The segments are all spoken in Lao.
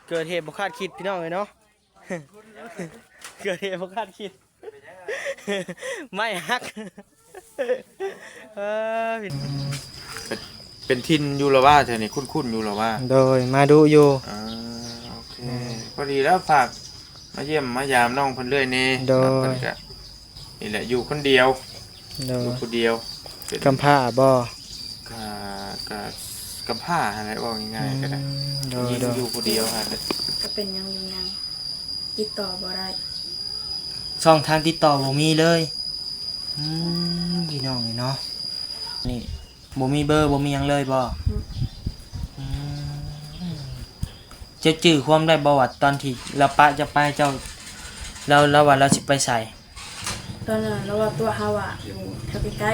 ເກີດເຫດບໍ່ຄາດຄິດພີ່ນ້ອງເອີຍເນາະ ເກີດເຫດບໍ່ຄາດຄິດ ໄມ້ຫັກ ເອີ ເປັນ ເປັນຖິ່ນຢູ່ລະວ່າ ແຖວນີ້ຄຸ້ນໆຢູ່ລະວ່າ ໂດຍ ມາດຸຢູ່ ເອີ ໂອເຄ ອືມ ພໍດີແລ້ວ ຝາກມາຢ້ຽມມາຢາມນ້ອງເພິ່ນເລື້ອຍແດ່ ໂດຍ ນ້ອງເພິ່ນກະ ນີ້ແຫຼະ ຢູ່ຄົນດຽວ ໂດຍ ຢູ່ຜູ້ດຽວ ເປັນ ກຳພ້າບໍ່? ກະ ກະກຳພ້າຫັ້ນແຫຼະ ເວົ້າງ່າຍໆ ອືມ ກໍໄດ້ ໂດຍ ຍິງ ໂດຍ ຢູ່ຜູ້ດຽວຫັ້ນແຫຼະ ກໍເປັນຫຍັງຢູ່ຫຍັງ ຕິດຕໍ່ບໍ່ໄດ້ ຊ່ອງທາງຕິດຕໍ່ບໍ່ມີເລີຍ ອືມ ພີ່ນ້ອງເອີຍເນາະ ນີ້ ບໍ່ມີເບີ ບໍ່ມີຫຍັງເລີຍບໍ່? ອືມ ອືມ ເຈົ້າຈື່ຄວາມໄດ້ບໍ່ວ່າ ຕອນທີ່ລາວປະເຈົ້າໄປ ເຈົ້າ ລາວ ລາວວ່າລາວຊິໄປໃສ? ຕອນນັ້ນລາວວ່າຕົວະເຮົາວ່າຢູ່ແຖວໃກ້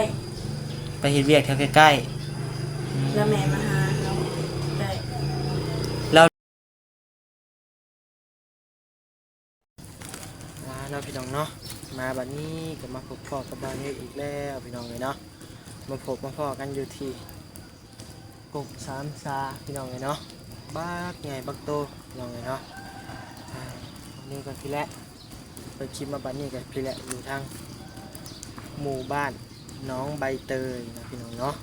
ໆ ໄປເຮັດວຽກແຖວໃກ້ໆ ອືມ ແລ້ວແມ່ມາຫາເຮົາໃກ້ ລາວ ອ່າ ເນາະ ພີ່ນ້ອງເນາະ ມາບັດນີ້ກໍມາພົບພໍ້ກັບບ່າວນິວອີກແລ້ວ ພີ່ນ້ອງເອີຍເນາະ ມາພົບມາພໍ້ກັນຢູ່ທີ່ກົກສາມຊາ ພີ່ນ້ອງເອີຍເນາະ ບັກໃຫຍ່ບັກໂຕ ພີ່ນ້ອງເອີຍເນາະ ອ່າ ນີ້ກໍພີ້ແຫຼະ ເປີດຄລິບມາບັດນີ້ກໍພີ້ແຫຼະ ຢູ່ທາງໝູ່ບ້ານໜອງໃບເຕີຍເນາະ ພີ່ນ້ອງເນາະ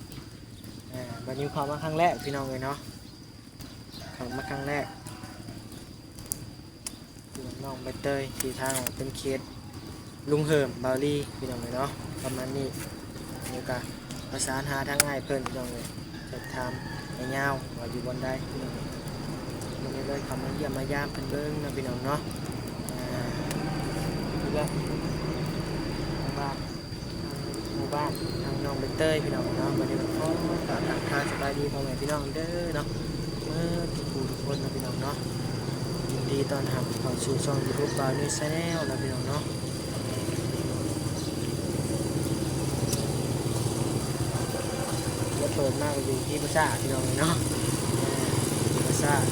ອ່າ ບ່າວນິວເຂົ້າມາຄັ້ງແລກ ພີ່ນ້ອງເອີຍເນາະ. ເຂົ້າມາຄັ້ງແລກ ເປັນນ້ອງໃບເຕີຍ ທີ່ທາງອອກເປັນເຂດລຸງເຫີມ ບາວລີ ພີ່ນ້ອງເອີຍເນາະ ປະມານນີ້ ແລ້ວກະປະສານຫາທາງອ້າຍເພິ່ນ ພີ່ນ້ອງເອີຍ ສອບຖາມອ້າຍຍາວວ່າຢູ່ບ່ອນໃດ ພີ່ນ້ອງເອີຍ ກໍເລີຍເຂົ້າມາຢ້ຽມມາຢາມເພິ່ນເບິ່ງເນາະ ພີ່ນ້ອງເນາະ ອ່າ ເພື່ອທາງບ້ານ ທາງໝູ່ບ້ານ ທາງນ້ອງໃບເຕີຍ ພີ່ນ້ອງເນາະ ບັດນີ້ກໍຂໍກາບທັກທາຍສະບາຍດີພໍ່ແມ່ພີ່ນ້ອງເດີເນາະ ເບິດທຸກຜູ້ທຸກຄົນເນາະ ພີ່ນ້ອງເນາະ ຍິນດີຕ້ອນຮັບເຂົ້າສູ່ຊ່ອງຢູທູບ ບ່າວນິວແຊນແນວເນາະ ພີ່ນ້ອງເນາະ ແລ້ວເປີດມາກໍຢູ່ທີ່ປາສາດ ພີ່ນ້ອງເນາະ ປາສາດ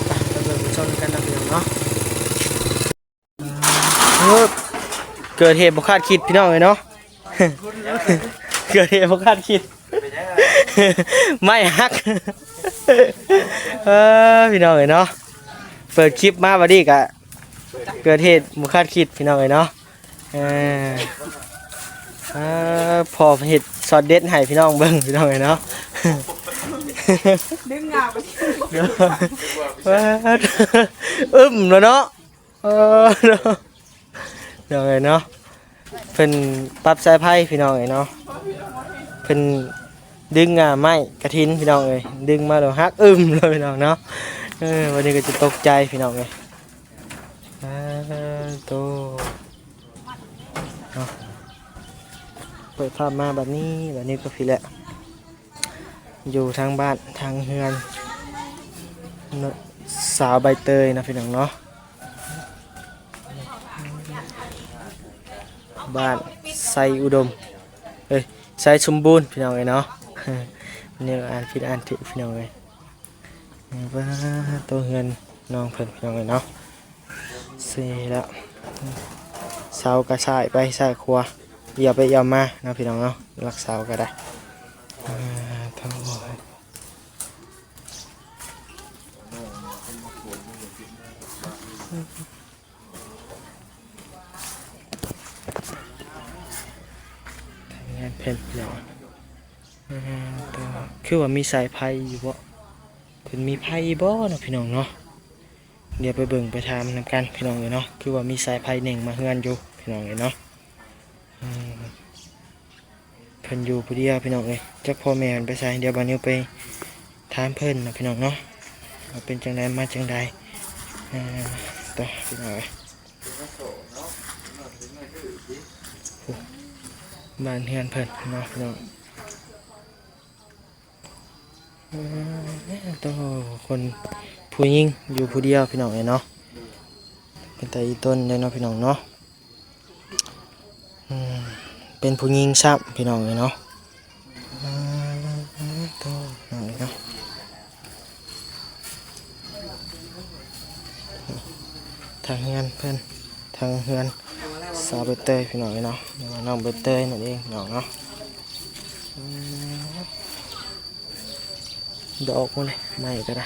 ໄປ ໄປເບິ່ງໄປຊົມກັນເນາະ ພີ່ນ້ອງເນາະ ເອີ ເກີດເຫດບໍ່ຄາດຄິດ ພີ່ນ້ອງເອີຍເນາະ ເກີດເຫດບໍ່ຄາດຄິດ ໄມ້ຫັກ ເອີ ພີ່ນ້ອງເອີຍເນາະ ເປີດຄລິບມາບັດນີ້ກະເກີດເຫດບໍ່ຄາດຄິດ ພີ່ນ້ອງເອີຍເນາະ ເອີ ເອີ ພໍ່ເຮັດຊັອດເດັດໃຫ້ພີ່ນ້ອງເບິ່ງ ພີ່ນ້ອງເອີຍເນາະ ດຶງງາໄປ ອຶ້ມແລ້ວເນາະ ເອີ ເນາະ ພີ່ນ້ອງເອີຍເນາະ ເພິ່ນປັບສາຍໄຟ ພີ່ນ້ອງເອີຍເນາະ ເພິ່ນດຶງງ່າໄມ້ກະຖິນ ພີ່ນ້ອງເອີຍ ດຶງມາແລ້ວຫັກອຶ້ມເລີຍ ພີ່ນ້ອງເນາະ ເອີ ວັນນີ້ກໍຈະຕົກໃຈ ພີ່ນ້ອງເອີຍ ອາ ໂຕ ເນາະ ເປີດພາບມາບັດນີ້ ບັດນີ້ກໍພີ້ແຫຼະ ຢູ່ທາງບ້ານທາງເຮືອນ ສາວໃບເຕີຍເນາະ ພີ່ນ້ອງເນາະ ບ້ານໄຊອຸດົມ ເອີຍ ໄຊສົມບູນ ພີ່ນ້ອງເອີຍເນາະ ນີ້ອ່ານຜິດອ່ານຖືກ ພີ່ນ້ອງເອີຍ ເບິ່ງໂຕເຮືອນນ້ອງເພິ່ນ ພີ່ນ້ອງເອີຍເນາະ. ເຊແລ້ວ ເສົາກະສາຍໄປສາຍຂວາ ອຽວໄປອຽວມາເນາະ ພີ່ນ້ອງເນາະ ຫຼັກເສົາກະໄດ້ ອ່າ ໂທ້ ເພິ່ນ ພີ່ນ້ອງ ອ່າ ຄືວ່າມີສາຍໄຟຢູ່ບໍ່? ເພິ່ນມີໄຟບໍ່ເນາະ ພີ່ນ້ອງເນາະ? ດຽວໄປເບິ່ງໄປຖາມນຳກັນ ພີ່ນ້ອງເອີຍເນາະ. ຄືວ່າມີສາຍໄຟເໜັງມາເຮືອນຢູ່ ພີ່ນ້ອງເອີຍເນາະ. ເພິ່ນຢູ່ຜູ້ດຽວ ພີ່ນ້ອງເອີຍ ຈັກພໍ່ແມ່ເພິ່ນໄປໃສ. ດຽວບ່າວນິວໄປຖາມເພິ່ນເນາະ ພີ່ນ້ອງເນາະ ວ່າເປັນຈັ່ງໃດມາຈັ່ງໃດ. ອ່າ ຕໍ່ ພີ່ນ້ອງເອີຍ ໂອ້ ບ້ານເຮືອນເພິ່ນເນາະ ພີ່ນ້ອງ. ເອີ ໂຕ ຄົນຜູ້ຍິງຢູ່ຜູ້ດຽວ ພີ່ນ້ອງເອີຍເນາະ. ເປັນຕາອີ່ຕົນເດ້ເນາະ ພີ່ນ້ອງເນາະ. ອືມ ເປັນຜູ້ຍິງຊ້ຳ ພີ່ນ້ອງເອີຍເນາະ. ໂຕ ພີ່ນ້ອງເອີຍເນາະ ທາງເຮືອນເພິ່ນ ທາງເຮືອນສາວໃບເຕີຍ ພີ່ນ້ອງເອີຍເນາະ ຫຼືວ່ານ້ອງໃບເຕີຍນັ້ນເອງ ພີ່ນ້ອງເນາະ. ດອກມັນນີ້ ໄມ້ກໍໄດ້.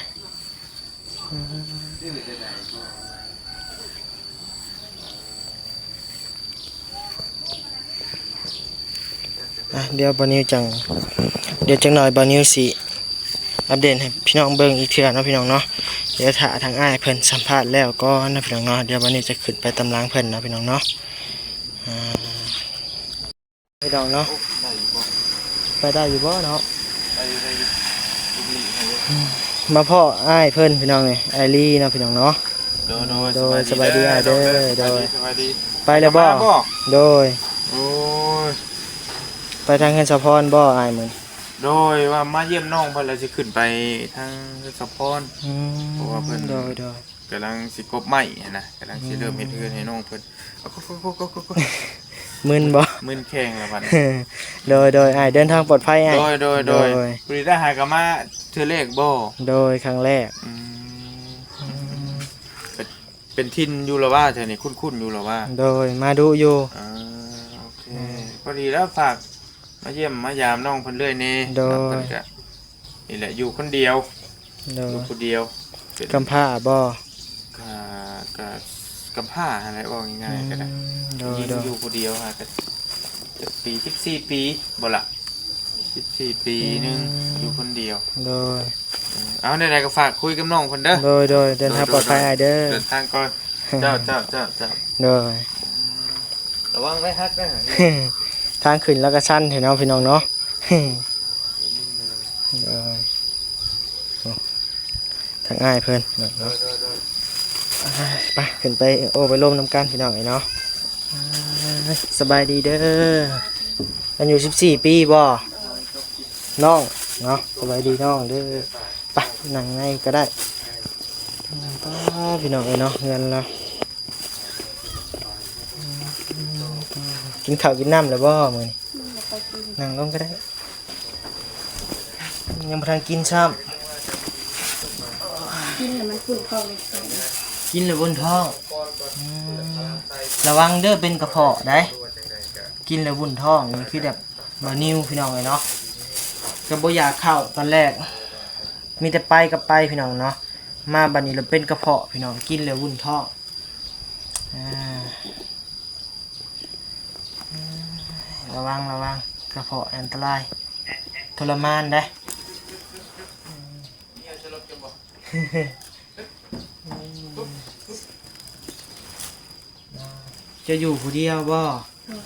ອ່ະ ດຽວບ່າວນິວຈັ່ງ ດຽວຈັກໜ້ອຍບ່າວນິວຊິອັບເດດໃຫ້ພີ່ນ້ອງເບິ່ງອີກເທື່ອເນາະ ພີ່ນ້ອງເນາະ. ດຽວຖ້າທາງອ້າຍເພິ່ນສຳພາດແລ້ວກ່ອນເນາະ ພີ່ນ້ອງເນາະ. ດຽວບ່າວນິວຈະຂຶ້ນໄປຕາມຫຼັງເພິ່ນເນາະ ພີ່ນ້ອງເນາະ. ອ່າ ພີ່ນ້ອງເນາະ ໄດ້ຢູ່ບໍ່? ໄປໄດ້ຢູ່ບໍ່ເນາະ? ໄດ້ຢູ່ ໄດ້ຢູ່ ລຸກຫຼີກໃຫ້ຢູ່. ອືມ ມາພໍ້ອ້າຍເພິ່ນ ພີ່ນ້ອງເອີຍ ອ້າຍລີເນາະ ພີ່ນ້ອງເນາະ. ໂດຍ ໂດຍ ໂດຍ ສະບາຍດີ ສະບາຍດີອ້າຍເດີ. ໂດຍ ສະບາຍດີ ສະບາຍດີ. ໄປແລ້ວບໍ່? ມາບໍ່? ໂດຍ ໂອ້ຍ ໄປທາງເຮືອນສາວພອນບໍ່ອ້າຍມື້? ໂດຍ ວ່າມາຢ້ຽມນ້ອງເພິ່ນ ແລ້ວຊິຂຶ້ນໄປທາງເຮືອນສາວພອນ. ອືມ ເພາະວ່າເພິ່ນ ໂດຍ ໂດຍ ກຳລັງຊິກົບໄມ້ຫັ້ນນະ ກຳລັງຊິເລີ່ມເຮັດເຮືອນໃຫ້ນ້ອງເພິ່ນ. ອືມ ມຶນບໍ່? ມຶນແຂ້ງແລ້ວບັດນີ້. ໂດຍ ໂດຍ ອ້າຍເດີນທາງປອດໄພອ້າຍ. ໂດຍ ໂດຍ ໂດຍ ໂດຍ. ຜູ້ນີ້ໄດ້ຫາກໍມາເທື່ອແລກບໍ່? ໂດຍ ຄັ້ງແລກ. ອືມ ອືມ ເປັນ ເປັນຖິ່ນຢູ່ລະວ່າ ແຖວນີ້ຄຸ້ນໆຢູ່ລະວ່າ. ໂດຍ ມາດຸຢູ່. ອ່າ ໂອເຄ ອືມ ພໍດີແລ້ວ ຝາກມາຢ້ຽມມາຢາມນ້ອງເພິ່ນເລື້ອຍແດ່. ໂດຍ ນ້ອງເພິ່ນກະ ນີ້ແຫຼະ ຢູ່ຄົນດຽວ. ໂດຍ ຢູ່ຜູ້ດຽວ. ເປັນກຳພ້າບໍ່? ກະ ກະກຳພ້າຫັ້ນແຫຼະ ເວົ້າງ່າຍໆກໍໄດ້. ອືມ ໂດຍ ຍິງ ໂດຍ ຢູ່ຜູ້ດຽວຫາກະຈັກປີ ສິບສີ່ປີບໍ່ລະ? ສິບສີ່ປີໜຶ່ງ. ອືມ ຢູ່ຄົນດຽວ. ໂດຍ ເອີ ເອົາ ແນວໃດກໍຝາກຄຸຍກັບນ້ອງເພິ່ນເດີ. ໂດຍ ໂດຍ ເດີນທາງປອດໄພອ້າຍເດີ. ເດີນທາງກ່ອນ. ເຈົ້າ ເຈົ້າ ເຈົ້າ ເຈົ້າ. ໂດຍ ລະວັງໄວ້ຮັກເດີ. ທາງຂຶ້ນລະກະຊັນແທ້ເນາະ ພີ່ນ້ອງເນາະ. ເອີ ທາງອ້າຍເພິ່ນເນາະ. ໂດຍ ໂດຍ ໂດຍ. ໄປ ຂຶ້ນໄປໂອ້ໄປລົມນຳກັນ ພີ່ນ້ອງເອີຍເນາະ. ສະບາຍດີເດີ. ອາຍຸສິບສີ່ປີບໍ່? ນ້ອງເນາະ. ສະບາຍດີນ້ອງເດີ. ໄປ ນັ່ງໃນກໍໄດ້. ປ້າ ພີ່ນ້ອງເອີຍເນາະ ເຮືອນລາວ. ກິນເຂົ້າກິນນ້ຳແລ້ວບໍ່ມື້ນີ້? ອືມ ບໍ່ຄ່ອຍກິນ. ນັ່ງລົງກໍໄດ້. ຍັງບໍ່ທັນກິນຊ້ຳ. ກິນແລ້ວມັນປຸ້ນທ້ອງເລີຍ. ກິນແລ້ວວຸ້ນທ້ອງ. ອືມ ລະວັງເດີ ເປັນກະເພາະໄດ໋. ກິນແລ້ວວຸ້ນທ້ອງນີ້ຄືແບບບ່າວນິວ ພີ່ນ້ອງເອີຍເນາະ. ກໍບໍ່ຢາກເຂົ້າຕອນແລກ ມີແຕ່ໄປກັບໄປ ພີ່ນ້ອງເນາະ. ມາບັດນີ້ລະເປັນກະເພາະ ພີ່ນ້ອງ ກິນແລ້ວວຸ້ນທ້ອງ. ອ່າ ລະວັງ ລະວັງ ກະເພາະອັນຕະລາຍ ທໍລະມານໄດ໋. ເຈົ້າຢູ່ຜູ້ດຽວບໍ່? ໂດຍ.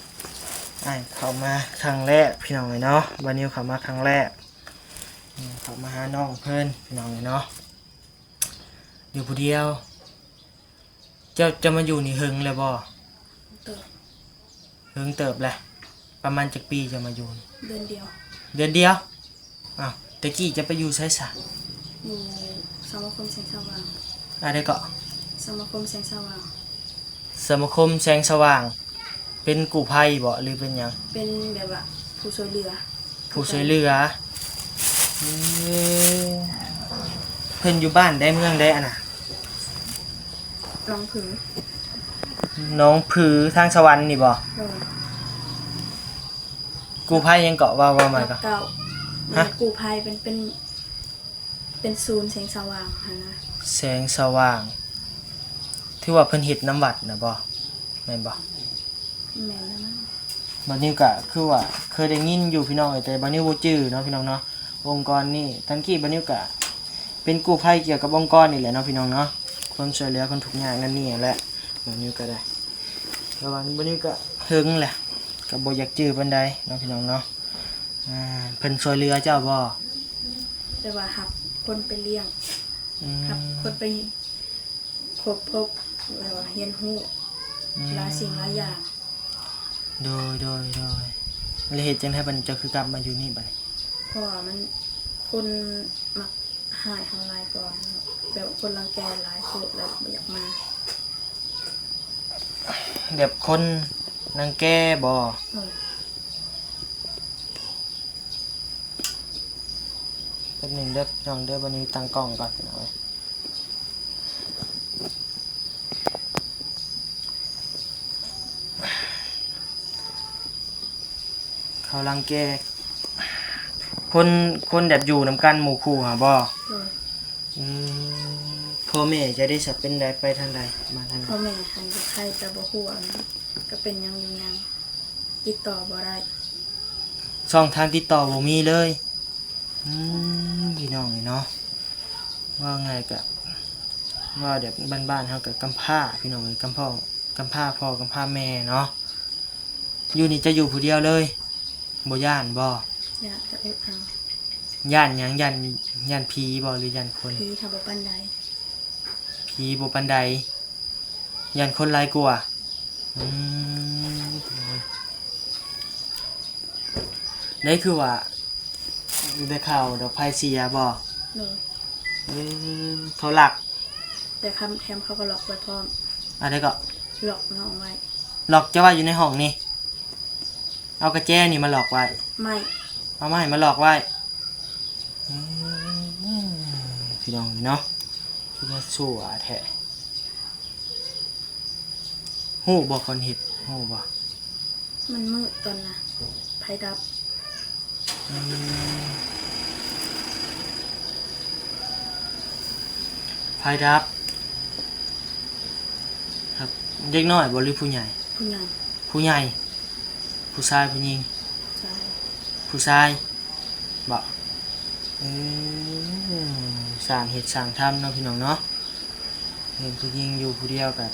ອ້າຍເຂົ້າມາຄັ້ງແລກ ພີ່ນ້ອງເອີຍເນາະ. ບ່າວນິວເຂົ້າມາຄັ້ງແລກ ເຂົ້າມາຫານ້ອງເພິ່ນ ພີ່ນ້ອງເອີຍເນາະ. ຢູ່ຜູ້ດຽວ. ເຈົ້າ ເຈົ້າມາຢູ່ນີ້ເຫິງແລ້ວບໍ່? ເຕີບ. ເຫິງເຕີບແລ້ວ. ປະມານຈັກປີເຈົ້າມາຢູ່? ເດືອນດຽວ. ເດືອນດຽວ? ອ້າວ ແຕ່ກີ້ເຈົ້າໄປຢູ່ໃສຊະ? ຢູ່ສະມາຄົມແສງສະຫວ່າງ. ອາ ໃດເກາະ? ສະມາຄົມແສງສະຫວ່າງ. ສະມາຄົມແສງສະຫວ່າງ. ເປັນກູ້ໄພບໍ່ ຫຼືເປັນຫຍັງ? ເປັນແບບວ່າຜູ້ຊ່ວຍເຫຼືອ. ຜູ້ຊ່ວຍເຫຼືອ. ເອີ ເພິ່ນຢູ່ບ້ານໃດ ເມືອງໃດອັນນະ? ໜອງຜື. ໜອງຜື ທາງສະຫວັນນີ້ບໍ່? ໂດຍ. ກູ້ໄພຫຍັງເກາະ? ເວົ້າ ເວົ້າໃໝ່ກ່ອນ. ເກົ້າ. ຮະ? ກູ້ໄພເປັນ ເປັນ ເປັນສູນແສງສະຫວ່າງຫັ້ນນະ. ແສງສະຫວ່າງ ຖືວ່າເພິ່ນເຮັດນຳວັດນະບໍ່? ແມ່ນບໍ່? ແມ່ນແລ້ວນະ. ບ່າວນິວກະຄືວ່າເຄີຍໄດ້ຍິນຢູ່ ພີ່ນ້ອງເອີຍ ແຕ່ບ່າວນິວບໍ່ຈື່ເນາະ ພີ່ນ້ອງເນາະ. ອົງກອນນີ້ ຕອນກີ້ບ່າວນິວກະເປັນກູ້ໄພກ່ຽວກັບອົງກອນນີ້ແຫຼະເນາະ ພີ່ນ້ອງເນາະ. ຄວາມຊ່ວຍເຫຼືອຄົນທຸກຍາກນັ້ນນີ້ແຫຼະ ບ່າວນິວກະໄດ້. ແຕ່ວ່າບ່າວນິວກະເຫິງແຫຼະ ກະບໍ່ຢາກຈື່ປານໃດເນາະ ພີ່ນ້ອງເນາະ. ອ່າ ເພິ່ນຊ່ວຍເຫຼືອເຈົ້າບໍ່? ແຕ່ວ່າຮັບຄົນໄປລ້ຽງ. ອືມ. ຮັບຄົນໄປ ຄົບພົບ ແລ້ວກໍຮຽນຮູ້ ອືມ ຫຼາຍສິ່ງຫຼາຍຢ່າງ. ໂດຍ ໂດຍ ໂດຍ. ແລ້ວເຮັດຈັ່ງໃດບັດນີ້ ເຈົ້າຄືກັບມາຢູ່ນີ້ບັດນີ້? ເພາະວ່າມັນ ຄົນມັກຮ້າຍເຮົາຫຼາຍກວ່າເນາະ ແບບຄົນລັງແກຫຼາຍໂພດ ແລ້ວບໍ່ຢາກມາ. ແບບຄົນລັງແກບໍ່? ເອີ. ແປັບໜຶ່ງເດີ ພີ່ນ້ອງເດີ ບັດນີ້ຕັ້ງກ້ອງກ່ອນ ພີ່ນ້ອງເອີຍ. ເຂົາລັງແກ ຄົນ ຄົນແບບຢູ່ນຳກັນໝູ່ຄູ່ຫັ້ນບໍ່? ໂດຍ. ອືມ ພໍ່ແມ່ເຈົ້າເດ ສະເປັນໃດ ໄປທາງໃດ ມາທາງໃດ? ພໍ່ແມ່ຫັ້ນຢູ່ໄທ ແຕ່ບໍ່ຮູ້ວ່າກະເປັນຫຍັງຢູ່ຫຍັງ ຕິດຕໍ່ບໍ່ໄດ້ ຊ່ອງທາງຕິດຕໍ່ບໍ່ມີເລີຍ. ອືມ ພີ່ນ້ອງເອີຍເນາະ ເວົ້າງ່າຍກະ ເວົ້າແບບບ້ານໆເຮົາກະກຳພ້າ ພີ່ນ້ອງເອີຍ ກຳພ້າ ກຳພ້າພໍ່ກຳພ້າແມ່ເນາະ. ຢູ່ນີ້ເຈົ້າຢູ່ຜູ້ດຽວເລີຍ ບໍ່ຢ້ານບໍ່? ຢ້ານກະອົດເອົາ. ຢ້ານຫຍັງ? ຢ້ານ ຢ້ານຜີບໍ່ ຫຼືຢ້ານຄົນ? ຜີຫັ້ນບໍ່ປານໃດ. ຜີບໍ່ປານໃດ ຢ້ານຄົນຫຼາຍກວ່າ. ອືມ ໄດ້ຄືວ່າໄດ້ຂ່າວດອກໄຟເສຍບໍ່? ໂດຍ. ເອີ ເຂົາລັກ ແຕ່ຄຳ ແຖມເຂົາກະລັອກໄວ້ພ້ອມ. ອັນໃດເກາະ? ລັອກນ້ອງໄວ້. ລັອກເຈົ້າໄວ້ຢູ່ໃນຫ້ອງນີ້? ເອົາກະແຈນີ້ມາລັອກໄວ້. ໄມ້ ເອົາໄມ້ມາລັອກໄວ້. ອືມ ພີ່ນ້ອງເນາະ ຄືມາຊົ່ວແທ້. ຮູ້ບໍ່ຄົນເຮັດ ຮູ້ບໍ່? ມັນມືດຕອນນະ ໄຟດັບ. ອືມ ໄຟດັບ. ເດັກນ້ອຍບໍ່ ຫຼືຜູ້ໃຫຍ່? ຜູ້ໃຫຍ່. ຜູ້ໃຫຍ່ ຜູ້ຊາຍ ຜູ້ຍິງ? ຊາຍ. ຜູ້ຊາຍບໍ່? ເອີ ສ້າງເຮັດສ້າງທຳເນາະ ພີ່ນ້ອງເນາະ. ເຫັນຜູ້ຍິງຢູ່ຜູ້ດຽວກະ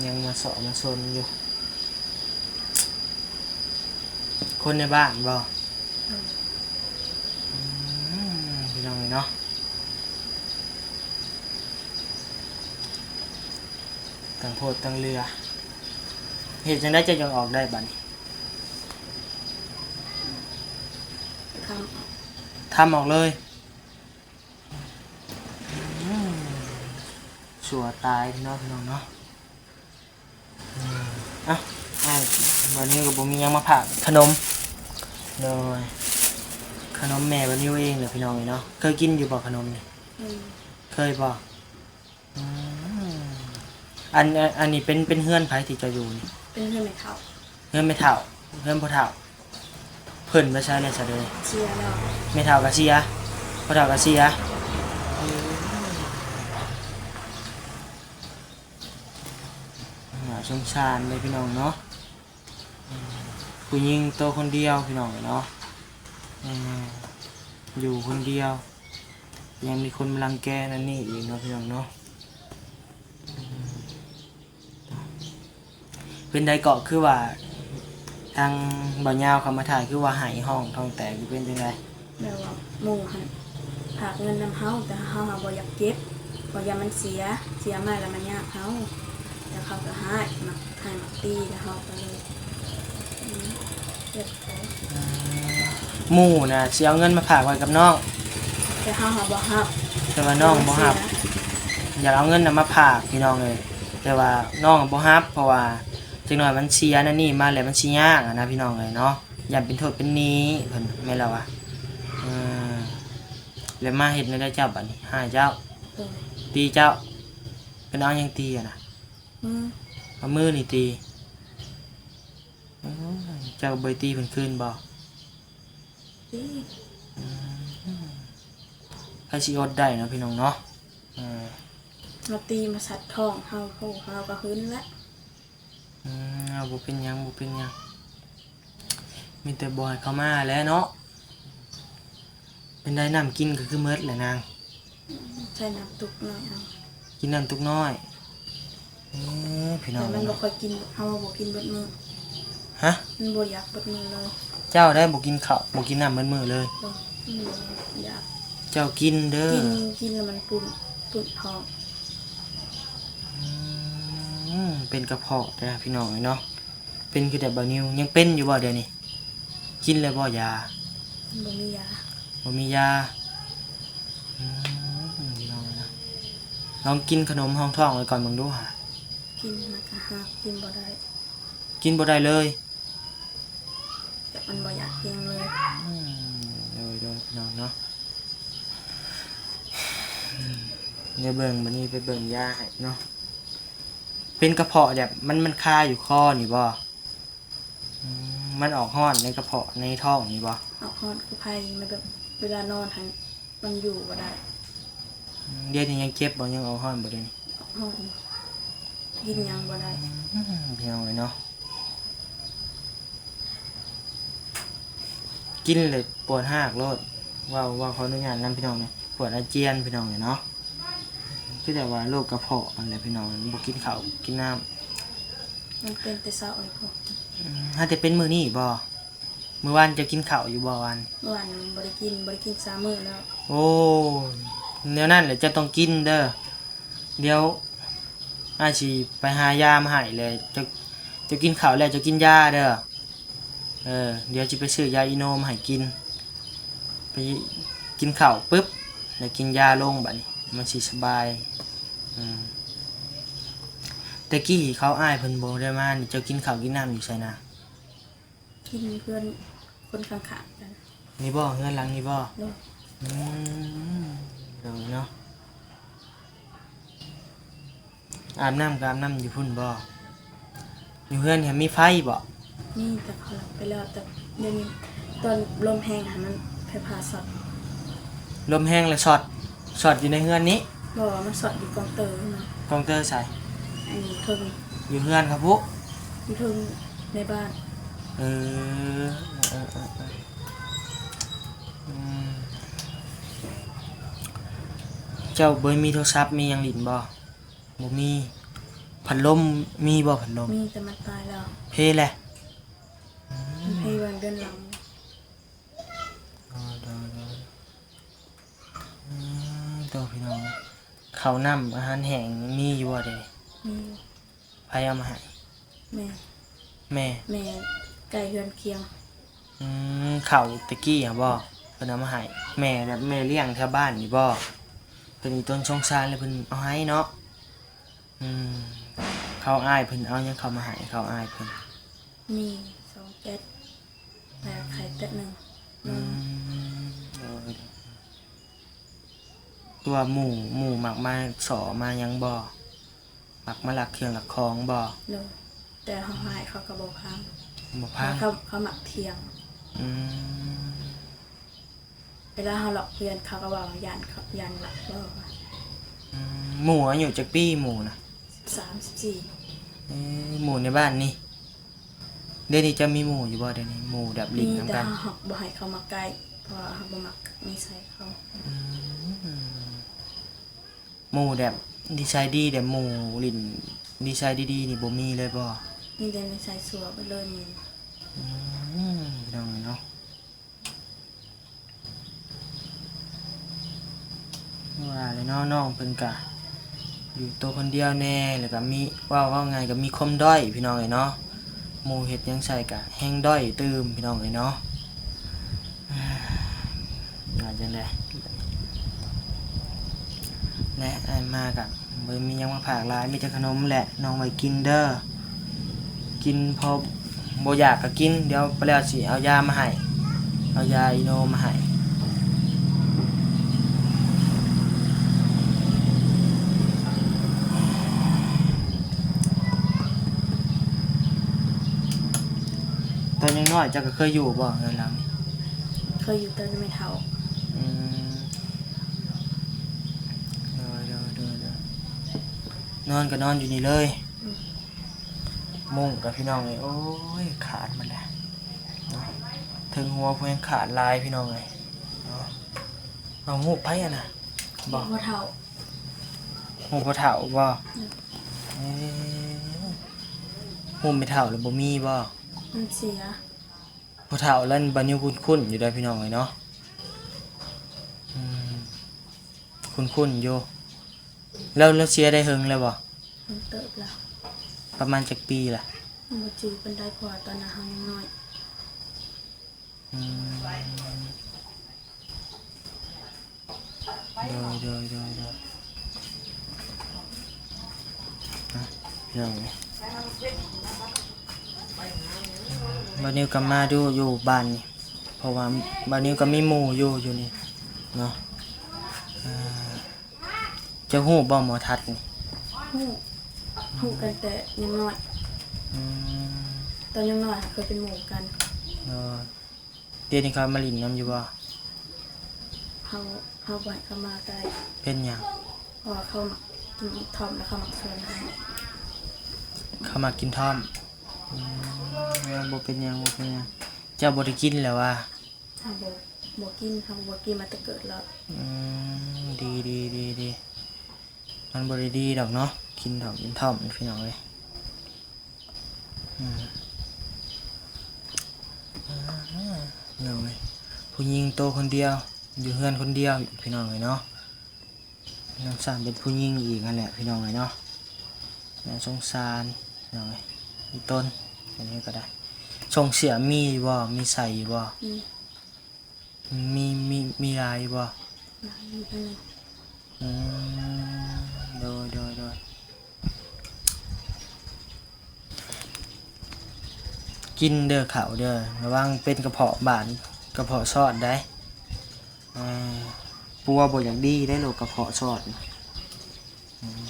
ຍັງມາເຊາະມາຊົນຢູ່. ຄົນໃນບ້ານບໍ່? ໂດຍ. ອືມ ພີ່ນ້ອງເອີຍເນາະ ຕັ້ງໂພດຕັ້ງເຫຼືອ. ເຮັດຈັ່ງໃດເຈົ້າຈັ່ງອອກໄດ້ບາດນີ້? ທຳ ທຳອອກເລີຍ. ອືມ ຊົ່ວຕາຍເນາະ ພີ່ນ້ອງເນາະ. ອືມ ເອົ້າ ອ້າຍ ບາດນີ້ກະບໍ່ມີຫຍັງມາຝາກ ຂະໜົມ. ໂດຍ ຂະໜົມແມ່ບາດນີ້ເອງແຫຼະ ພີ່ນ້ອງເອີຍເນາະ. ເຄີຍກິນຢູ່ບໍ່ຂະໜົມນີ້? ອືມ ເຄີຍບໍ່? ອືມ ອັນ ອັນ ອັນນີ້ເປັນ ເປັນເຮືອນໃຜທີ່ເຈົ້າຢູ່ນີ້? ເປັນເຮືອນແມ່ເຖົ້າ. ເຮືອນແມ່ເຖົ້າ ເຮືອນພໍ່ເຖົ້າ. ເພິ່ນໄປໃສແລ້ວຊະເດີ? ເສຍແລ້ວ. ແມ່ເຖົ້າກະເສຍ ພໍ່ເຖົ້າກະເສຍ. ອືມ ໜ້າສົງສານເດ້ ພີ່ນ້ອງເນາະ. ອືມ ຜູ້ຍິງໂຕຄົນດຽວ ພີ່ນ້ອງເນາະ. ເອີ ຢູ່ຄົນດຽວ ຍັງມີຄົນມາລັງແກນັ້ນນີ້ອີກເນາະ ພີ່ນ້ອງເນາະ. ອືມ ເປັນໃດເກາະ ຄືວ່າທາງບ່າວຍາວເຂົາມາຖ່າຍ ຄືວ່າໄຫ້ຮ້ອງທ້ອງແຕກຢູ່ ເປັນຈັ່ງໃດ? ແບບວ່າໝູ່ຫັ້ນຝາກເງິນນຳເຮົາ ແຕ່ເຮົາຫາບໍ່ຢາກເກັບ ເພາະຢ້ານມັນເສຍ ເສຍມາແລ້ວມັນຍາກເຮົາ ແລ້ວເຂົາກະຮ້າຍ ມັກຮ້າຍມັກຕີ ແລ້ວເຮົາກະເລີຍ ອືມ ເຈັບ. ອືມ ໝູ່ນະຊິເອົາເງິນມາຝາກໄວ້ກັບນ້ອງ ແຕ່ເຮົາຫາບໍ່ຮັບ ແຕ່ວ່ານ້ອງບໍ່ຮັບ. ຢາກເອົາເງິນນະມາຝາກ ພີ່ນ້ອງເອີຍ ແຕ່ວ່ານ້ອງບໍ່ຮັບ ເພາະວ່າຈັກໜ້ອຍມັນເສຍນັ້ນນີ້ມາແລ້ວ ມັນຊິຍາກຫັ້ນນະ ພີ່ນ້ອງເອີຍເນາະ. ຢ້ານເປັນໂທດເປັນໜີ້ເພິ່ນ ແມ່ນລະວ່າ. ເອີ ແລ້ວມາເຮັດແນວໃດເຈົ້າບາດນີ້? ຮ້າຍເຈົ້າ? ໂດຍ. ຕີເຈົ້າ? ເພິ່ນເອົາຫຍັງຕີຫັ້ນນະ? ມື. ເອົາມືນີ້ຕີ? ໂອ້ຍ ເຈົ້າບໍ່ໄດ້ຕີເພິ່ນຄືນບໍ່? ຕີ. ອືມ ໃຜຊິອົດໄດ້ເນາະ ພີ່ນ້ອງເນາະ. ເອີ ມາຕີມາສັດທ້ອງເຮົາ ໂອ້ ເຮົາກະຫຶງແຫຼະ. ອືມ ເອົາ ບໍ່ເປັນຫຍັງ ບໍ່ເປັນຫຍັງ ມີແຕ່ບໍ່ໃຫ້ເຂົາມາແຫຼະເນາະ. ເປັນໃດ ນ້ຳກິນກະຄືໝົດແຫຼະນາງ? ໃສ່ນ້ຳຕຸກໜ້ອຍເອົາ. ກິນນ້ຳຕຸກນ້ອຍ. ເອີ ພີ່ນ້ອງ ແຕ່ມັນບໍ່ຄ່ອຍກິນ ເຮົາວ່າບໍ່ກິນເບິດມື້. ຮະ? ມັນບໍ່ຢາກເບິດມື້ເລີຍ. ເຈົ້າໄດ໋ບໍ່ກິນເຂົ້າ ບໍ່ກິນນ້ຳເບິດມື້ເລີຍ. ບໍ່ ມັນບໍ່ຢາກ. ເຈົ້າກິນເດີ. ກິນ ກິນແລ້ວມັນປຸ້ນ ປຸ້ນທ້ອງ. ອືມ ເປັນກະເພາະເດີ ພີ່ນ້ອງເອີຍເນາະ. ເປັນຄືແບບບ່າວນິວ ຍັງເປັນຢູ່ບໍ່ດຽວນີ້? ກິນແລ້ວບໍ່ຢາ? ບໍ່ມີຢາ. ບໍ່ມີຢາ. ອືມ ພີ່ນ້ອງເອີຍເນາະ ລອງກິນຂະໜົມຮອງທ້ອງໄວ້ກ່ອນເບິ່ງດູຫາ. ກິນແລ້ວກະຫາກກິນບໍ່ໄດ້. ກິນບໍ່ໄດ້ເລີຍ? ແບບມັນບໍ່ຢາກກິນເລີຍ. ອືມ ໂດຍ ໂດຍ ພີ່ນ້ອງເນາະ. ອືມ ດຽວເບິ່ງ ບາດນີ້ໄປເບິ່ງຢາໃຫ້ເນາະ. ເປັນກະເພາະແບບມັນ ມັນຄາຢູ່ຄໍນີ້ບໍ່? ອືມ ມັນອອກຮ້ອນໃນກະເພາະ ໃນທ້ອງນີ້ບໍ່? ອອກຮ້ອນຄືໄຟ ມັນແບບ ເວລານອນຫັ້ນມັນຢູ່ບໍ່ໄດ້. ອືມ ດຽວນີ້ຍັງເຈັບບໍ່? ຍັງອອກຮ້ອນບໍ່ດຽວນີ້? ຮ້ອນຢູ່ ກິນຫຍັງບໍ່ໄດ້. ອືມ ພີ່ນ້ອງເອີຍເນາະ ກິນແລ້ວປວດຮາກໂລດ. ເວົ້າ ເວົ້າຂໍອະນຸຍາດນຳພີ່ນ້ອງເນາະ ປວດອາຈຽນພີ່ນ້ອງເອີຍເນາະ. ຄືແບບວ່າໂລກກະເພາະຫັ້ນແຫຼະພີ່ນ້ອງ ບໍ່ກິນເຂົ້າກິນນ້ຳ. ມັນເປັນແຕ່ເຊົ້ານີ້ພຸ້ນ. ອືມ ຫາແຕ່ເປັນມື້ນີ້ບໍ? ມື້ວານເຈົ້າກິນເຂົ້າຢູ່ບໍ່ວານ? ມື້ວານບໍ່ໄດ້ກິນ ບໍ່ໄດ້ກິນສາມມື້ແລ້ວ. ໂອ້ ແນວນັ້ນແຫຼະ ເຈົ້າຕ້ອງກິນເດີ. ດຽວອ້າຍຊິໄປຫາຢາມາໃຫ້ແຫຼະ. ເຈົ້າ ເຈົ້າກິນເຂົ້າແລ້ວເຈົ້າກິນຢາເດີ. ເອີ ດຽວຊິໄປຊື້ຢາອີໂນມາໃຫ້ກິນ. ໄປກິນເຂົ້າປຶບ ແລ້ວກິນຢາລົງ ບາດນີ້ມັນຊິສະບາຍ. ອືມ ແຕ່ກີ້ເຂົາອ້າຍເພິ່ນບໍ່ໄດ້ມານີ້ ເຈົ້າກິນເຂົ້າກິນນ້ຳຢູ່ໃສນະ? ກິນເຮືອນຄົນຂ້າງໆກັນ. ນີ້ບໍ? ເຮືອນຫຼັງນີ້ບໍ? ໂດຍ. ອືມ ໂດຍເນາະ. ອາບນ້ຳກໍອາບນ້ຳຢູ່ພຸ້ນບໍ? ຢູ່ເຮືອນຫັ້ນມີໄຟບໍ? ມີ ແຕ່ເຂົາລັກໄປແລ້ວ ແຕ່ດຽວນີ້ຕອນລົມແຮງຫັ້ນມັນໄຟຟ້າຊັອດ. ລົມແຮງແລ້ວຊັອດ? ຊັອດຢູ່ໃນເຮືອນນີ້? ບໍ່ ມັນຊັອດຢູ່ກອງເຕີຫັ້ນນະ. ກອງເຕີໃສ? ອັນເທິງ ຢູ່ເຮືອນເຂົາພຸ້ນ? ຢູ່ເທິງໃນບ້ານ. ເອີ ເອີ ເອີ ເອີ ເອີ ອືມ ເຈົ້າບໍ່ມີໂທລະສັບມີຫຍັງຫຼິ້ນບໍ່? ບໍ່ມີ. ພັດລົມມີບໍ່? ພັດລົມ ມີ ແຕ່ມັນຕາຍແລ້ວ. ເພແຫຼະ? ອືມ ເພຫວ່າງເດືອນຫຼັງ. ໂດຍ ໂດຍ ໂດຍ. ອືມ ໂຕ ພີ່ນ້ອງ ເຂົ້ານ້ຳອາຫານແຫ້ງມີຢູ່ບໍ່ດຽວນີ້? ມີຢູ່. ໃຜເອົາມາໃຫ້? ແມ່. ແມ່ ແມ່ໃກ້ເຮືອນຄຽງ. ອືມ ເຂົ້າແຕ່ກີ້ຫັ້ນບໍ? ເພິ່ນເອົາມາໃຫ້. ແມ່ແບບແມ່ລ້ຽງແຖວບ້ານນີ້ບໍ? ເພິ່ນມີຕົ້ນສົງສານແລ້ວເພິ່ນເອົາໃຫ້ເນາະ. ອືມ ເຂົ້າອ້າຍເພິ່ນເອົາຫຍັງເຂົ້າມາໃຫ້? ເຂົ້າອ້າຍເພິ່ນ ມີສອງແກັດ ແລ້ວໄຂ່ແກັດໜຶ່ງ. ອືມ ໂດຍ. ຄືວ່າໝູ່ ໝູ່ມັກມາສໍ້ມາຫຍັງບໍ່? ມັກມາລັກເຄື່ອງລັກຂອງບໍ່? ໂດຍ. ແຕ່ເຮົາໃຫ້ເຂົາກໍບໍ່ພັງ. ບໍ່ພັງ? ເຂົາ ເຂົາມັກຖຽງ. ອືມ ເວລາເຮົາລັອກເຮືອນ ເຂົາກໍວ່າຢ້ານເຂົາ ຢ້ານລັກບໍ່. ອືມ ໝູ່ອາຍຸຈັກປີໝູ່ນະ? ສິບສາມ ສິບສີ່. ເອີ ໝູ່ໃນບ້ານນີ້. ດຽວນີ້ເຈົ້າມີໝູ່ຢູ່ບໍ່? ດຽວນີ້ໝູ່ແບບຫຼິ້ນນຳກັນ. ມີ ແຕ່ເຮົາບໍ່ໃຫ້ເຂົາມາໃກ້ ເພາະວ່າເຮົາບໍ່ມັກນິໄສເຂົາ. ອືມ ໝູ່ແບບນິໄສດີ ແບບໝູ່ຫຼິ້ນນິໄສດີໆນີ້ບໍ່ມີເລີຍບໍ່? ມີແຕ່ນິໄສຊົ່ວເບິດເລີຍໝູ່. ອືມ ພີ່ນ້ອງເອີຍເນາະ. ວ່າແຫຼະເນາະ ນ້ອງເພິ່ນກະຢູ່ໂຕຄົນດຽວແດ່ ແລ້ວກະມີ ເວົ້າ ເວົ້າງ່າຍກະມີຄວາມດ້ອຍພີ່ນ້ອງເອີຍເນາະ. ໝູ່ເຮັດຫຍັງໃສ່ກະແຮ່ງດ້ອຍຕື່ມພີ່ນ້ອງເອີຍເນາະ. ວ່າຈັ່ງໃດ ແລະ ອ້າຍມາກະບໍ່ມີຫຍັງມາຝາກຫຼາຍ ມີແຕ່ຂະໜົມແຫຼະ ນ້ອງໄວ້ກິນເດີ. ກິນພໍບໍ່ຢາກກໍກິນ ດຽວໄປແລ້ວຊິເອົາຢາມາໃຫ້ ເອົາຢາອີໂນມາໃຫ້. ຕອນຍັງນ້ອຍເຈົ້າກໍເຄີຍຢູ່ບໍ່ເຮືອນຫຼັງນີ້? ເຄີຍຢູ່ແຕ່ແມ່ເຖົ້າ. ອືມ ໂດຍ ໂດຍ ໂດຍ ໂດຍ. ນອນກໍນອນຢູ່ນີ້ເລີຍ. ອືມ ມຸ້ງກໍພີ່ນ້ອງເອີຍ ໂອ້ຍ ຂາດໝົດແລ້ວເນາະ. ເທິງຫົວຜູ້ແຮ່ງຂາດຫຼາຍພີ່ນ້ອງເອີຍເນາະ. ເອົາ ຮູບໃຜຫັ້ນນະ? ບໍ່ ຮູບພໍ່ເຖົ້າ. ຮູບພໍ່ເຖົ້າບໍ່? ອືມ ເອີ ຮູບແມ່ເຖົ້າລະບໍ່ມີບໍ່? ມັນເສຍ. ພໍ່ເຖົ້າລະ ບາດນີ້ຄຸ້ນໆຢູ່ເດີພີ່ນ້ອງເອີຍເນາະ. ອືມ ຄຸ້ນໆຢູ່. ແລ້ວ ແລ້ວເສຍໄດ້ເຫິງແລ້ວບໍ່? ເຫິງເຕີບແລ້ວ. ປະມານຈັກປີລະ? ບໍ່ຈື່ປານໃດ ເພາະວ່າຕອນນັ້ນເຮົາຍັງນ້ອຍ. ອືມ ໂດຍ ໂດຍ ໂດຍ ໂດຍ. ອ່ະ ພີ່ນ້ອງເອີຍ ບ່າວນິວກໍມາດູຢູ່ບ້ານນີ້ ເພາະວ່າບ່າວນິວກໍມີໝູ່ຢູ່ ຢູ່ນີ້ເນາະ. ເຈົ້າຮູ້ບໍ່ໝໍທັດນີ້? ຮູ້ ຮູ້ຕັ້ງແຕ່ຍັງນ້ອຍ. ອືມ ຕອນຍັງນ້ອຍເຄີຍເປັນໝູ່ກັນ. ເອີ ດຽວນີ້ເຂົາມາຫຼິ້ນນຳຢູ່ບໍ່? ເຮົາ ເຮົາບໍ່ໃຫ້ເຂົາມາໃກ້. ເປັນຫຍັງ? ເພາະວ່າເຂົາມັກກິນທອມ ແລ້ວເຂົາມັກຊວນເຮົາ. ເຂົາມັກກິນທອມ? ອືມ ບໍ່ເປັນຫຍັງ ບໍ່ເປັນຫຍັງ. ເຈົ້າບໍ່ໄດ້ກິນແລ້ວຫວາ? ເຮົາບໍ່ ບໍ່ກິນ ເຮົາບໍ່ກິນມາແຕ່ເກີດແລ້ວ. ອືມ ດີ ດີ ດີ ດີ. ມັນບໍ່ໄດ້ດີດອກເນາະ ກິນດອກກິນທອມ ພີ່ນ້ອງເອີຍ. ອືມ ພີ່ນ້ອງເອີຍ ຜູ້ຍິງໂຕຄົນດຽວ ຢູ່ເຮືອນຄົນດຽວ ພີ່ນ້ອງເອີຍເນາະ. ນ້ອງສາມເປັນຜູ້ຍິງອີກຫັ້ນແຫຼະ ພີ່ນ້ອງເອີຍເນາະ. ໜ້າສົງສານ ພີ່ນ້ອງເອີຍ ອີຕົນ ອັນນີ້ກໍໄດ້. ສົ່ງເສຍມີຢູ່ບໍ່? ມີໃຊ້ຢູ່ບໍ່? ອືມ ມີ ມີ ມີຫຼາຍຢູ່ບໍ່? ຫຼາຍຢູ່. ອືມ ໂດຍ ໂດຍ ໂດຍ. ກິນເດີເຂົ້າເດີ ລະວັງເປັນກະເພາະບາດ ກະເພາະຊອດໄດ໋. ເອີ ປົວບໍ່ຢາກດີໄດ໋ ໂລກກະເພາະຊອດ. ອືມ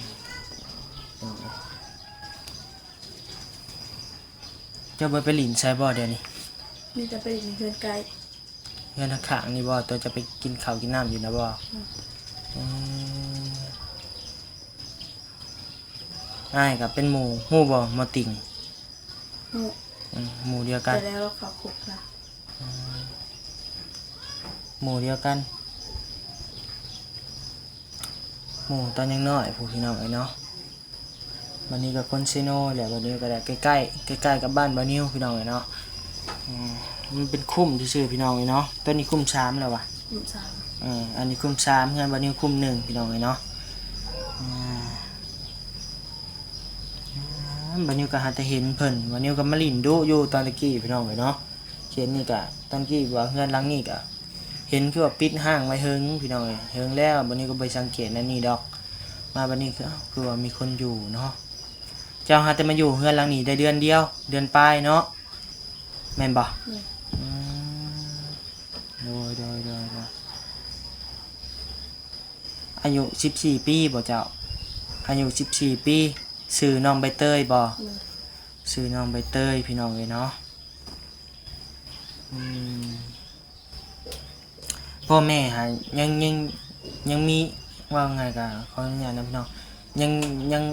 ເຈົ້າບໍ່ໄປຫຼິ້ນໃສບໍ່ດຽວນີ້? ມີແຕ່ໄປຫຼິ້ນເຮືອນໃກ້. ເຮືອນຂ້າງໆນີ້ບໍ່? ຕົວຈະໄປກິນເຂົ້າກິນນ້ຳຢູ່ນະບໍ່? ອືມ ອືມ ອ້າຍກໍເປັນໝູ່ ຮູ້ບໍ່ ໝໍຕິ່ງ? ຮູ້. ອືມ ໝູ່ດຽວກັນ. ແຕ່ແລ້ວເຂົາຄຸກລະ. ອືມ ໝູ່ດຽວກັນ ໝູ່ຕອນຍັງນ້ອຍພຸ້ນ ພີ່ນ້ອງເອີຍເນາະ. ບັດນີ້ກໍຄົນເຊໂນແຫຼະ ບັດນີ້ກໍໄດ້ໃກ້ໆ ໃກ້ໆກັບບ້ານບ່າວນິວ ພີ່ນ້ອງເອີຍເນາະ. ອືມ ມັນເປັນຄຸ້ມຊື່ໆ ພີ່ນ້ອງເອີຍເນາະ. ຕົວນີ້ຄຸ້ມສາມແລ້ວຫວາ? ຄຸ້ມສາມ. ເອີ ອັນນີ້ຄຸ້ມສາມ ເຮືອນບ່າວນິວຄຸ້ມໜຶ່ງ ພີ່ນ້ອງເອີຍເນາະ. ອືມ ອືມ ບ່າວນິວກໍຫາແຕ່ເຫັນເພິ່ນ ບ່າວນິວກໍມາຫຼິ້ນດຸຢູ່ຕອນຕະກີ້ ພີ່ນ້ອງເອີຍເນາະ. ເຂດນີ້ກະ ຕອນກີ້ວ່າເຮືອນຫຼັງນີ້ກະ ເຫັນຄືວ່າປິດຮ້າງໄວ້ເຫິງ ພີ່ນ້ອງເອີຍ ເຫິງແລ້ວ. ບັດນີ້ກໍບໍ່ໄດ້ສັງເກດແນວນີ້ດອກ ມາບັດນີ້ຄື ເອົ້າ ຄືວ່າມີຄົນຢູ່ເນາະ. ເຈົ້າຫາແຕ່ມາຢູ່ເຮືອນຫຼັງນີ້ໄດ້ເດືອນດຽວ ເດືອນປາຍເນາະ ແມ່ນບໍ່? ແມ່ນ. ອືມ ໂດຍ ໂດຍ ໂດຍ ໂດຍ. ອາຍຸສິບສີ່ປີບໍ່ເຈົ້າ? ອາຍຸສິບສີ່ປີ. ຊື່ນ້ອງໃບເຕີຍບໍ່? ແມ່ນ. ຊື່ນ້ອງໃບເຕີຍ ພີ່ນ້ອງເອີຍເນາະ. ອືມ ພໍ່ແມ່ຫາ ຍັງ ຍັງ ຍັງມີ ເວົ້າງ່າຍກໍຂໍອະນຸຍາດນຳພີ່ນ້ອງ ຍັງ ຍັງ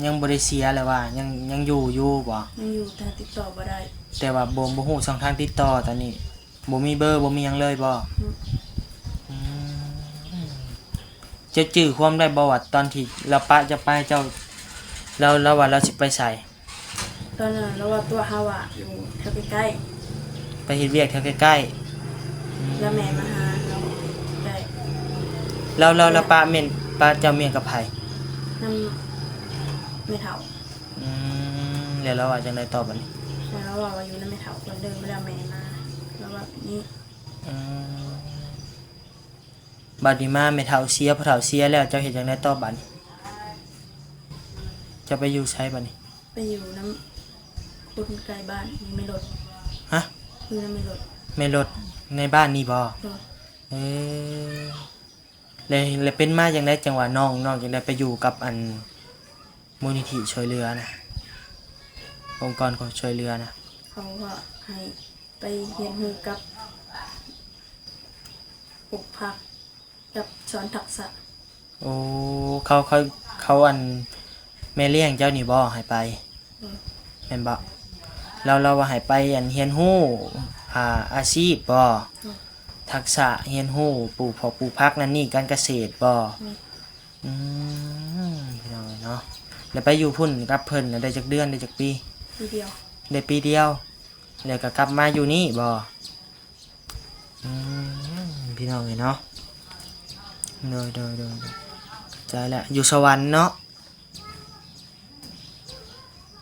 ຍັງບໍ່ໄດ້ເສຍແລ້ວຫວາ? ຍັງ ຍັງຢູ່ຢູ່ບໍ່? ຍັງຢູ່ ແຕ່ຕິດຕໍ່ບໍ່ໄດ້. ແຕ່ວ່າບໍ່ ບໍ່ຮູ້ຊ່ອງທາງຕິດຕໍ່ຕອນນີ້. ບໍ່ມີເບີ ບໍ່ມີຫຍັງເລີຍບໍ່? ອືມ ອືມ ເຈົ້າຈື່ຄວາມໄດ້ບໍ່ວ່າຕອນທີ່ລາວປະເຈົ້າໄປ ເຈົ້າ ລາວ ລາວວ່າລາວຊິໄປໃສ? ຕອນນັ້ນລາວວ່າຕົວະເຮົາວ່າຢູ່ແຖວໃກ້ໆ ໄປເຮັດວຽກແຖວໃກ້ໆ. ອືມ ແລ້ວແມ່ມາຫາເຮົາໃກ້. ແລ້ວ ແລ້ວ ແລ້ວປະແມ່ນ ປະເຈົ້າເມຍກັບໃຜ? ນຳແມ່ເຖົ້າ. ອືມ ແລ້ວລາວວ່າຈັ່ງໃດຕໍ່ບັດນີ້? ແລ້ວລາວວ່າ ວ່າຢູ່ນຳແມ່ເຖົ້າກ່ອນເດີ ແລ້ວແມ່ມາ ລາວວ່າແບບນີ້. ອືມ ບັດນີ້ມາແມ່ເຖົ້າເສຍ ພໍ່ເຖົ້າເສຍແລ້ວ ເຈົ້າເຮັດຈັ່ງໃດຕໍ່ບັດນີ້? ເຈົ້າໄປຢູ່ໃສບັດນີ້? ໄປຢູ່ນຳຄົນໃກ້ບ້ານ ຢູ່ແມ່ລົດ. ຮະ? ຢູ່ນຳແມ່ລົດ. ແມ່ລົດໃນບ້ານນີ້ບໍ່? ໂດຍ. ເອີ ແລ້ວ ແລ້ວເປັນມາຈັ່ງໃດ ຈັ່ງວ່ານ້ອງ ນ້ອງຈັ່ງໄດ້ໄປຢູ່ກັບອັນ ມູນນິທິຊ່ວຍເຫຼືອນະ ອົງກອນຊ່ວຍເຫຼືອນະ? ເຂົາວ່າໃຫ້ໄປຮຽນຮູ້ກັບປູກຜັກ ກັບສອນທັກສະ. ໂອ້ ເຂົາ ເຂົາ ເຂົາ ອັນ ແມ່ລ້ຽງເຈົ້ານີ້ບໍ່ໃຫ້ໄປ? ອືມ ແມ່ນບໍ່? ລາວ ລາວວ່າໃຫ້ໄປ ອັນ ຮຽນຮູ້ ອ່າ ອາຊີບບໍ່? ອືມ ທັກສະຮຽນຮູ້ປູກຜັກ ປູກຜັກນັ້ນນີ້ ການກະເສດບໍ່? ອືມ ອືມ ພີ່ນ້ອງເອີຍເນາະ ແລ້ວໄປຢູ່ພຸ້ນກັບເພິ່ນນະ ໄດ້ຈັກເດືອນ ໄດ້ຈັກປີ? ປີດຽວ. ໄດ້ປີດຽວ ແລ້ວກໍກັບມາຢູ່ນີ້ບໍ່? ອືມ ພີ່ນ້ອງເອີຍເນາະ ໂດຍ ໂດຍ ໂດຍ ເຂົ້າໃຈແລ້ວ ຢູ່ສະຫວັນເນາະ.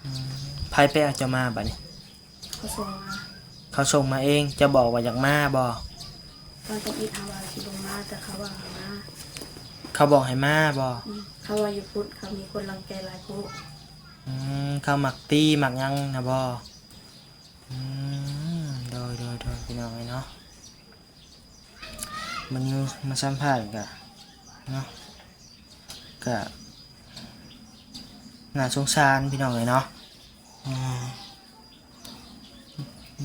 ອືມ ໃຜໄປເອົາເຈົ້າມາບັດນີ້? ເຂົາສົ່ງມາ. ເຂົາສົ່ງມາເອງ ເຈົ້າບອກວ່າຢາກມາບໍ່? ຕອນທຳອິດເຮົາວ່າຊິບໍ່ມາ ແຕ່ເຂົາວ່າໃຫ້ມາ. ເຂົາບອກໃຫ້ມາບໍ່? ອືມ ເຂົາວ່າຢູ່ພຸ້ນເຂົາມີຄົນລັງແກຫຼາຍໂພດ. ອືມ ເຂົາມັກຕີມັກຫຍັງນະບໍ່? ອືມ ໂດຍ ໂດຍ ໂດຍ ພີ່ນ້ອງເອີຍເນາະ ມື້ນີ້ມາສຳພາດກະເນາະ ກະໜ້າສົງສານພີ່ນ້ອງເອີຍເນາະ ອາ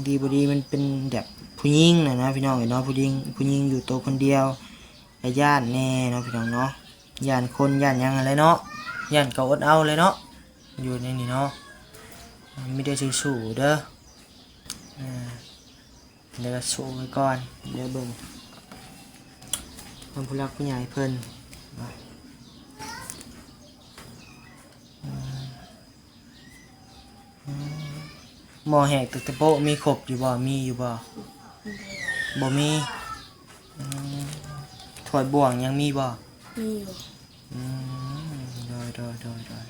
ດີບໍ່ດີມັນເປັນແບບຜູ້ຍິງນະນະ ພີ່ນ້ອງເອີຍເນາະ ຜູ້ຍິງ ຜູ້ຍິງຢູ່ໂຕຄົນດຽວ ກະຢ້ານແດ່ເນາະພີ່ນ້ອງເນາະ, ຢ້ານຄົນຢ້ານຫຍັງຫັ້ນແຫຼະເນາະ, ຢ້ານກະອົດເອົາແຫຼະເນາະ ຢູ່ໃນນີ້ເນາະ. ມີແຕ່ສູ້ໆເດີ ເອີ ແລ້ວກະສູ້ໄວ້ກ່ອນ. ດຽວເບິ່ງທາງຜູ້ຫຼັກຜູ້ໃຫຍ່ເພິ່ນ ໝໍແຫກຕັກຕະໂປະມີຄົບຢູ່ບໍ່? ມີຢູ່ບໍ່? ບໍ່ມີ. ອືມ ຖ້ວຍບ່ວງຍັງມີບໍ່? ມີຢູ່. ອືມ ໂດຍ ໂດຍ ໂດຍ ໂດຍ.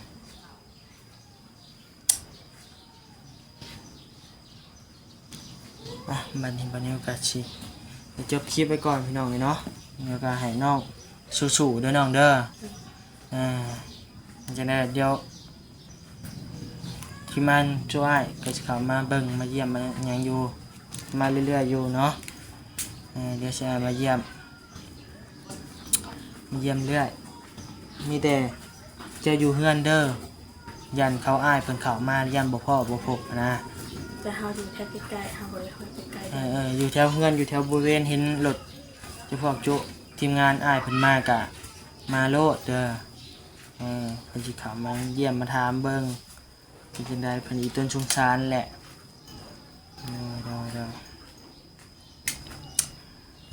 ອ່ະ ບັດນີ້ ບັດນີ້ກະຊິໄດ້ຈົບຄລິບໄວ້ກ່ອນພີ່ນ້ອງເອີຍເນາະ, ແລ້ວກະໃຫ້ນ້ອງສູ້ໆເດີນ້ອງເດີ. ອ່າ ຈັ່ງໃດດຽວທີມງານຈຸອ້າຍກະຊິເຂົ້າມາເບິ່ງມາຢ້ຽມມາຫຍັງຢູ່ ມາເລື້ອຍໆຢູ່ເນາະ. ເອີ ດຽວຊິອ້າຍມາຢ້ຽມ ມາຢ້ຽມເລື້ອຍ. ມີແຕ່ເຈົ້າຢູ່ເຮືອນເດີ ຢ້ານເຂົາ ອ້າຍເພິ່ນເຂົ້າມາ ຢ້ານບໍ່ພໍ້ບໍ່ພົບຫັ້ນນະ. ແຕ່ເຮົາຢູ່ແຖວໃກ້ໆ ເຮົາບໍ່ໄດ້ຄ່ອຍໄປໃກ້. ເອີໆ ຢູ່ແຖວເຮືອນ ຢູ່ແຖວບໍລິເວນ ເຫັນລົດຈະພວກຈຸທີມງານອ້າຍເພິ່ນມາກະມາໂລດເດີ. ເອີ ເພິ່ນຊິເຂົ້າມາຢ້ຽມມາຖາມເບິ່ງ ເປັນຈັ່ງໃດ ເພິ່ນອີຕົນສົງສານແຫຼະ. ໂດຍ ໂດຍ ໂດຍ.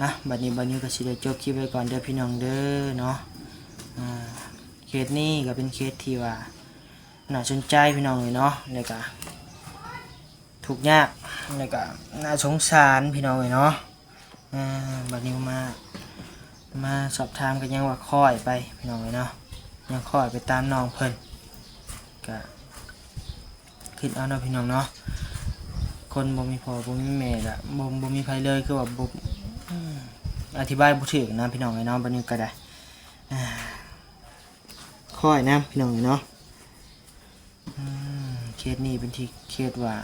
ອ່ະ ບັດນີ້ບ່າວນິວກະຊິໄດ້ຈົບຄລິບໄວ້ກ່ອນເດີພີ່ນ້ອງເດີເນາະ. ອ່າ ເຄສນີ້ກະເປັນເຄສທີ່ວ່າໜ້າສົນໃຈພີ່ນ້ອງເອີຍເນາະ, ແລ້ວກະທຸກຍາກ ແລ້ວກະໜ້າສົງສານພີ່ນ້ອງເອີຍເນາະ. ອ່າ ບັດນີ້ມາ ມາສອບຖາມກະຍັງວ່າຄ່ອຍໄປພີ່ນ້ອງເອີຍເນາະ, ຍັງຄ່ອຍໄປຕາມນ້ອງເພິ່ນ ກະ ຄິດເອົາເນາະພີ່ນ້ອງເນາະ, ຄົນບໍ່ມີພໍ່ບໍ່ມີແມ່ລະ ບໍ່ ບໍ່ມີໃຜເລີຍ ຄືວ່າບໍ່ ອາ ອະທິບາຍບໍ່ຖືກນະພີ່ນ້ອງເອີຍເນາະ. ບັດນີ້ກະໄດ້ ອ່າ ຄ່ອຍນຳພີ່ນ້ອງເອີຍເນາະ. ອືມ ເຄສນີ້ເປັນທີ່ເຄສວ່າ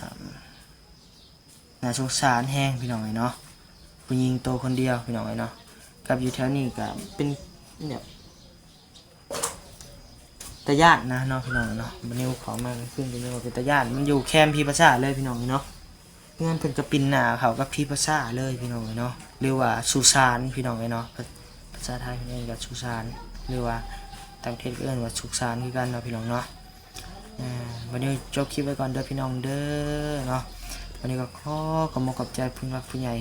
ໜ້າສົງສານແຮງພີ່ນ້ອງເອີຍເນາະ, ຜູ້ຍິງໂຕຄົນດຽວພີ່ນ້ອງເອີຍເນາະ. ກັບຢູ່ແຖວນີ້ກະເປັນແບບ ຕາຢ້ານນະເນາະພີ່ນ້ອງເນາະ. ບັດນີ້ເຂົ້າມາກາງຄືນກະຍັງວ່າເປັນຕາຢ້ານ, ມັນຢູ່ແຄມຜີປາສາດເລີຍພີ່ນ້ອງເນາະ. ເຮືອນເພິ່ນກະປິ່ນໜ້າເຂົ້າກັບຜີປາສາດເລີຍພີ່ນ້ອງເນາະ, ຫຼືວ່າສຸສານພີ່ນ້ອງເນາະ. ພາ ພາສາໄທເພິ່ນເອີ້ນວ່າສຸສານ ຫຼືວ່າຕ່າງປະເທດກະເອີ້ນວ່າສຸສານຄືກັນເນາະພີ່ນ້ອງເນາະ. ອ່າ ບັດນີ້ຈົບຄລິບໄວ້ກ່ອນເດີພີ່ນ້ອງເດີເນາະ. ບັດນີ້ກະຂໍຂອບອົກຂອບໃຈຜູ້ຫຼັກຜູ້ໃຫຍ່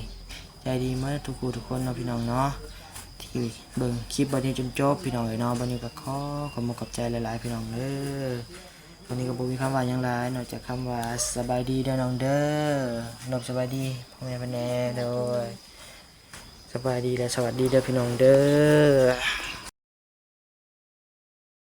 ໃຈດີໝົດທຸກຜູ້ທຸກຄົນເນາະພີ່ນ້ອງເນາະ ທີ່ເບິ່ງຄລິບບັດນີ້ຈົນຈົບພີ່ນ້ອງເອີຍເນາະ. ບັດນີ້ກະຂໍຂອບອົກຂອບໃຈຫຼາຍໆພີ່ນ້ອງເດີ. ວັນນີ້ກໍບໍ່ມີຄຳວ່າຫຍັງຫຼາຍ ນອກຈາກຄຳວ່າສະບາຍດີເດີນ້ອງເດີ. ນບສະບາຍດີພໍ່ແມ່ເພິ່ນແດ່. ໂດຍ ສະບາຍດີ ແລະ ສະຫວັດດີເດີພີ່ນ້ອງເດີ.